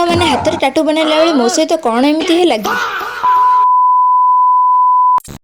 ସାଙ୍ଗମାନେ, ହାତରେ ଟାଟୁ ବନେଇଲା ବେଳେ ମୋ ସହିତ କ'ଣ ଏମିତି ହେଲା କି?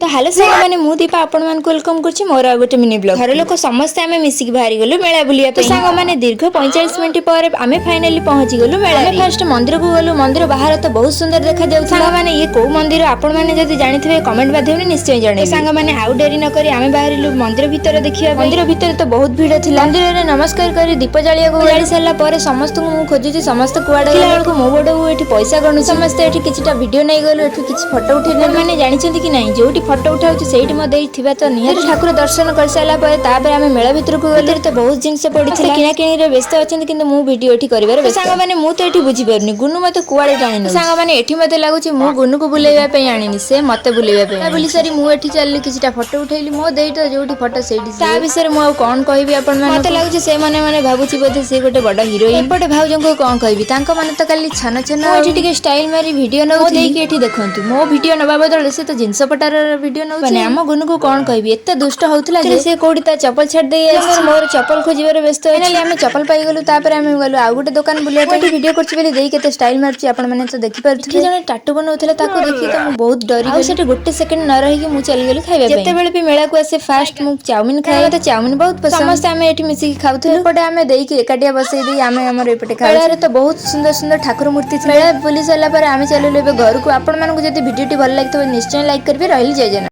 ତ ହ୍ୟାଲୋ ସାଙ୍ଗମାନେ, ମୁଁ ଦୀପା ଆପଣମାନଙ୍କୁ welcome କରୁଛି ମୋର ଆଉ ଗୋଟେ ମିନି ବ୍ଲଗ। ଘର ଲୋକ ସମସ୍ତେ ଆମେ ମିଶିକି ବାହାରି ଗଲୁ ମେଳା ବୁଲିବା ପାଇଁ। ସାଙ୍ଗମାନେ, ଦୀର୍ଘ 45 ମିନିଟ୍ ପରେ ଆମେ ଫାଇନାଲି ପହଞ୍ଚି ଗଲୁ ମେଳା। ଫାଷ୍ଟ ମନ୍ଦିରକୁ ଗଲୁ। ମନ୍ଦିର ବାହାର ତ ବହୁତ ସୁନ୍ଦର ଦେଖାଯାଉଛି। ସାଙ୍ଗମାନେ, ଇଏ କୋଉ ମନ୍ଦିର, ଆପଣମାନେ ଯଦି ଜାଣିଥିବେ, କମେଣ୍ଟ ମାଧ୍ୟମରେ ନିଶ୍ଚୟ ଜଣେଇବେ। ସାଙ୍ଗମାନେ, ଆଉ ଡେରି ନ କରି ଆମେ ବାହାରିଲୁ ମନ୍ଦିର ଭିତରେ ଦେଖିବା ପାଇଁ। ମନ୍ଦିର ଭିତରେ ତ ବହୁତ ଭିଡ଼ ଥିଲା। ମନ୍ଦିରରେ ନମସ୍କାର କରି ଦୀପ ଜାଳିବାକୁ ଜାଳି ସାରିଲା ପରେ ସମସ୍ତଙ୍କୁ ମୁଁ ଖୋଜୁଛି, ସମସ୍ତେ କୁଆଡ଼େ ଗଲା ବେଳକୁ ମୋ ବଡ଼ ବୋଉ ଏଠି ପଇସା ଗଣୁଛି। ସମସ୍ତେ ଏଠି କିଛିଟା ଭିଡ଼ିଓ ନେଇଗଲୁ, ଏଠୁ କିଛି ଫଟୋ ଉଠେଇ। ମାନେ ଜାଣିଛନ୍ତି କି ନାହିଁ, ଯୋଉଠି ଫଟୋ ଉଠାଉଛି ସେଇଠି ମୋ ଦେଇ ଥିବା ତ ନିହାତି। ଠାକୁର ଦର୍ଶନ କରିସାରିଲା ପରେ ତାପରେ ଆମେ ମେଳା ଭିତରକୁ ଗଲୁ। ଭିତରେ ତ ବହୁତ ଜିନିଷ ପଡିଥିଲା। କିଣା କିଣିରେ ବ୍ୟସ୍ତ ଅଛନ୍ତି, କିନ୍ତୁ ମୁଁ ଭିଡ଼ିଓ ଏଠି କରିବାରେ ବ୍ୟସ୍ତ। ସାଙ୍ଗମାନେ, ମୁଁ ତ ଏଠି ବୁଝିପାରୁନି ଗୁନୁ ମତେ କୁଆଡ଼େ ଟାଣି ନଉଛି। ସାଙ୍ଗମାନେ, ଏଠି ମତେ ଲାଗୁଛି ମୁଁ ଗୁନୁକୁ ବୁଲେଇବା ପାଇଁ ଆଣିନି, ସେ ମତେ ବୁଲେଇବା ପାଇଁ। ବୁଲି ସାରି ମୁଁ ଏଠି ଚାଲିଲି, କିଛିଟା ଫଟୋ ଉଠେଇଲି। ମୋ ଦେଇ ତ ଯୋଉଠି ଫଟୋ ସେଇଠି। ତା ବିଷୟରେ ମୁଁ ଆଉ କଣ କହିବି ଆପଣ? ମତେ ଲାଗୁଛି ସେ ମନେ ମନେ ଭାବୁଛି ବୋଧେ ସେ ଗୋଟେ ବଡ ହିରୋଇନ। ଏପଟେ ଭାଉଜଙ୍କୁ କଣ କହିବି, ତାଙ୍କ ମନେ ତ ଖାଲି ଛନ ଛନ। ଏଠି ଟିକେ ଷ୍ଟାଇଲ ମାରି ଭିଡ଼ିଓ ନଉ ଦେଇକି ଏଠି ଦେଖନ୍ତୁ, ମୋ ଭିଡ଼ିଓ ନବା ବଦଳରେ ସେ ତ ଜିନିଷ ପଟାର ଭିଡ଼ିଓ ନଉଛି। ମାନେ ଆମ ଗୁନୁକୁ କଣ କହିବି, ଏତେ ଦୁଷ୍ଟ ହଉଥିଲା ଯେ ସେ କୋଉଠି ତା ଚପଲ ଛାଡି ଦେଇ ଆସିଛି। ମୋର ଚପଲ ଖୋଜିବାରେ ବ୍ୟସ୍ତ ଅଛି। Finally ଆମେ ଚପଲ ପାଇଗଲୁ। ତାପରେ ଆମେ ଗଲୁ ଆଉ ଗୋଟେ ଦୋକାନ ବୁଲିବା ପାଇଁ। ଏଠି ଭିଡ଼ିଓ କରୁଛି ବୋଲି ଦେଇ କେତେ ଷ୍ଟାଇଲ ମାରୁଛି, ଆପଣ ମାନେ ତ ଦେଖିପାରୁଥିବେ। ଏଠି ଜଣେ ଟାଟୁ ବନଉଥିଲା, ତାକୁ ଦେଖିକି ତ ମୁଁ ବହୁତ ଡରି। ଆଉ ସେଠି ଗୋଟେ ସେକେଣ୍ଡ ନ ରହିକି ମୁଁ ଚାଲିଗଲି ଖାଇବା ପାଇଁ। ଯେତେବେଳେ ବି ମେଳାକୁ ଆସେ, ଫାଷ୍ଟ ମୁଁ ଚାଉମିନ ଖାଏ। ମତେ ଚାଉମିନ ବହୁତ ପସନ୍ଦ। ସମସ୍ତେ ଆମେ ଏଠି ମିଶିକି ଖାଉଥିଲୁ। ଏପଟେ ଆମେ ଦେଇକି ଏକାଟିଆ ବସେଇ ଦେଇ ଆମେ ଆମର ଏପଟେ ଖାଉ। ମେଳାରେ ତ ବହୁତ ସୁନ୍ଦର ସୁନ୍ଦର ଠାକୁର ମୂର୍ତ୍ତି ଥିଲା। ମେଳା ବୁଲି ସାରିଲା ପରେ ଆମେ ଚାଲିଲୁ ଏବେ ଘରକୁ। ଆପଣମାନଙ୍କୁ ଯଦି ଭିଡ଼ିଓଟି ଭଲ ଲାଗିଥିବ, ନିଶ୍ଚୟ ଲାଇକ୍ କରିବେ। ରହିଲି, ଜୟ ଜଗନ୍ନାଥ।